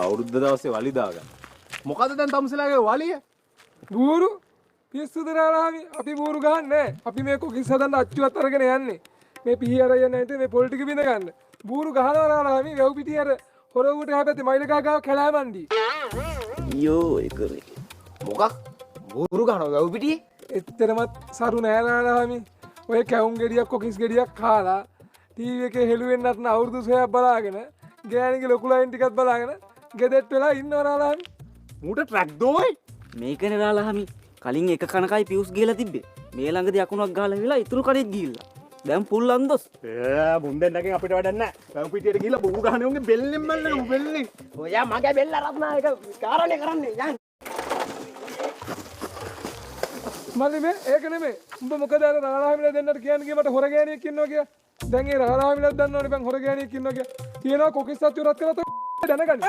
අවුරුද්ද දවසේ වලි දාගන්න. මොකද දැන් තමුසෙලාගේ වලිය? බූරු පිස්සුද රාලාමි? අපි බූරු ගහන්නේ නෑ. අපි මේ කොකිස් හදන්න අච්චුවත් අරගෙන යන්නේ. මේ පිහි අර යන ඇට මේ පොල් ටික බිඳ ගන්න. බූරු ගහනවා රාලාමි වැව් පිටිය අර හොරවුවට එහා පැත්තේ මයිලකා ගාව කැලෑ මණ්ඩි. අයියෝ ඒක මොකක් බූරු ගහනවා වැව් පිටියේ? එච්චරමත් සරු නෑ රාලාමි. ඔය කැවුම් ගෙඩියක් කොකිස් ගෙඩියක් කාලා ටීවී එකේ හෙළුවෙන් නටන අවුරුදු සොයක් බලාගෙන ගෑණිගේ ලොකු ලයින් ටිකක් බලාගෙන ගෙදෙට්ට වෙලා ඉන්නවා රාලාමි. මූට ට්‍රැක් දෝයි. මේකනේ රාලහාමි, කලින් එක කනකයි පියුස් ගිහලා තිබ්බේ. මේ ළඟදී අකුණක් ගහලා වෙලා ඉතුරු කඩේත් ගිහිල්ලා. දැන් පුල් අන්දොස්. ඒ මුන් දෙන්නගෙන් අපිට වැඩක් නෑ. වැව් පිටියට ගිහලා බූරු ගහන උන්ගේ බෙල්ලෙන් මල්ලන බෙල්ලෙන්. ඔයා මගේ බෙල්ල රත්නායක කාරණේ කරන්නේ යන්. මල්ලි මේ ඒක නෙමෙයි. උඹ මොකද අර රාලාමිලා දෙන්නට කියන්න ගියේ මට හොර ගෑණියෙක් ඉන්නවා කියලා. දැන් ඒ රාලාමිලාත් දන්නවනේ බං හොර ගෑණියෙක් ඉන්නවා කියලා. කියනවා කොකිස් අච්චු රත් කරලා දැනගන්න.